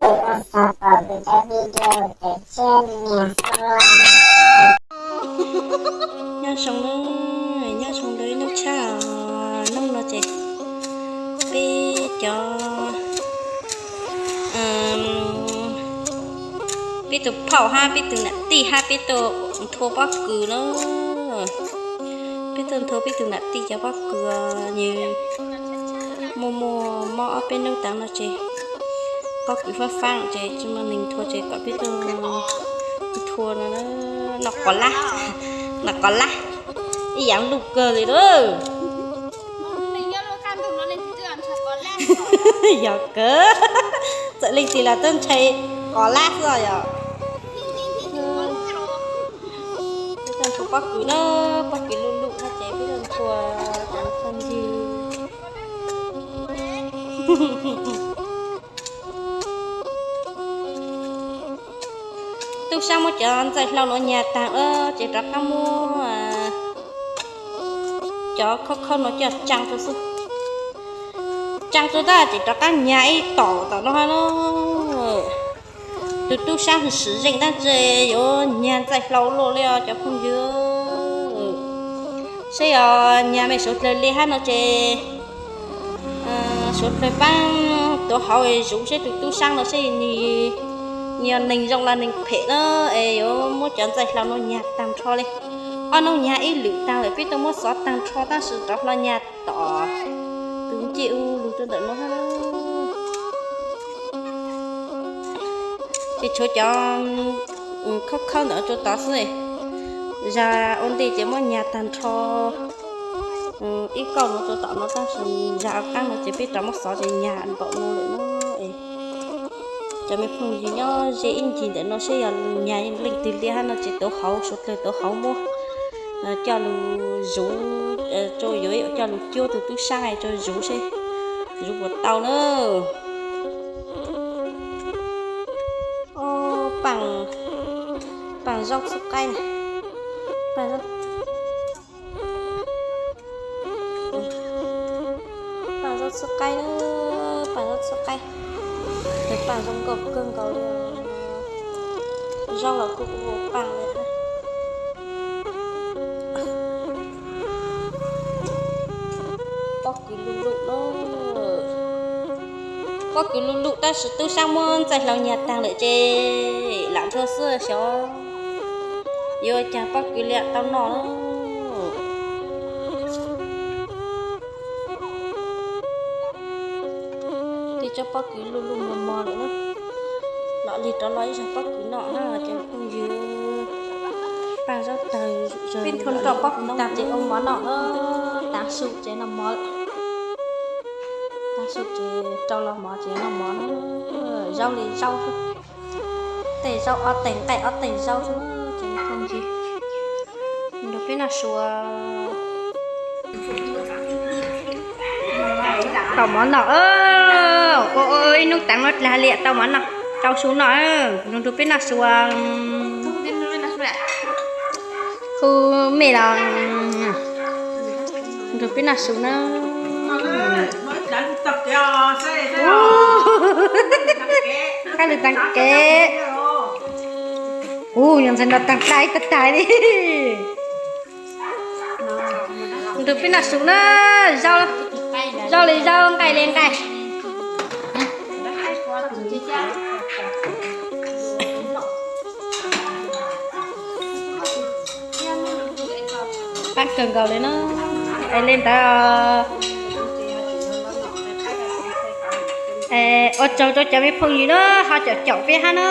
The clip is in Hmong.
Ua tsaug pom kuv cov video, ces tshiab niag. Nyob zoo, nyob zoo rau ib hnub tshaj. Hnub no ces peb cov, peb tus phauj hab peb tus nam tij hab peb tuaj nthua pob kws na. Peb tuaj nthua peb tus nam tij cov pob kws, nws muaj muaj mob ob peb hnub tas no ces pob kws fab fab ces tsis muaj neeg nthua ces kom peb tuaj nthua no. Noj qos lab, noj qos lab, ib yam luj kawg li lawm. Yog kawg, txawm leej twg los tuaj ntshai qos lab xwb yom. Peb tuaj nthua pob kws na, pob kws luj luj no ces peb tuaj nthua cov phooj ywg. Tub Sab muab cov ntxaij hlau no nyag taag lawm ces rov qab muab cov khaub khaub no coj tsaa rua xwb. Tsaa rua tag ces rov qab nyag ib tom tom no hab na. Tus tub sab swm zeej tab tsi yuav nyag ntxaij hlau luaj li os cov phooj ywg. Saib yog nyag me suav dlawg li hab no ces suav dlawg paab tuav hauv zuv seb tus tub sab no seb nws yog neeg zoo los neeg phem na. Es yuav muab cov ntxaij hlau no nyag taag nrho li. Ob hnub nyag ib lwm taag lawm, peb tuaj muab xov taag nrho tab sis rov hlo nyag tom tus ncej u lug rua ntawm no hab. Ces tshuav cov khaub khaub ntawm no rua tod xwb. Zag ua ntej ces muab nyag taag nrho ib kauj no rua tom no tab sis zag qaab no ces peb rov muab xov ces nyag npaum no lawm na. Cov me phooj ywg nyob ze ib ncig ntawm no seb yog nyag leej twg li hab no ces tuav hauv, suav dlawg tuav hauv muab coj lug zuv, yuav coj lug cuab tus tub sab rua zuv seb zuv puas tau na. Paaj, paaj zaub txhub qaib, paaj zaub txhub qaib na, paaj zaub txhub qaib. Tus paaj zoo nkauj kawg nkaus li. Zaub los kuj ua paaj li. Pob kws luj luj na. Pob kws luj luj tab sis tub sab muab ntxaij hlau nyag taag lawm ces lam nrua xwb xyov yuav caag pob kws li tau noj na. Tej tsob pob kws luj luj mos mos lawm na. Los lig rov los ib zag pob kws noj na cov phooj ywg. Paaj zaub tawg, peb nrua pob kws taag ces ua mov noj na. Taav su ces noj mov. Taav su ces rau los mov ces noj mov na. Zaub li zaub xwb. Tej zaub ob teeg nqaij ob teeg zaub xwb ces phooj ywg. Nrug peb noj su. Tau mov noj, ua ib hnub taag no dlaag li tau mov noj, tau su noj, nrug peb noj su. Hu mej los nrug peb noj su na. Qab lug taag kev. Kuv yog ntxhais no taag tag tag tag li. Nrug peb noj su na, zaub li zaub, nqaij li nqaij. Qaab kawg nkaus li na. Es li ntawd, ua tsaug rau cov me phooj ywg na, ho caum caum peb hab na.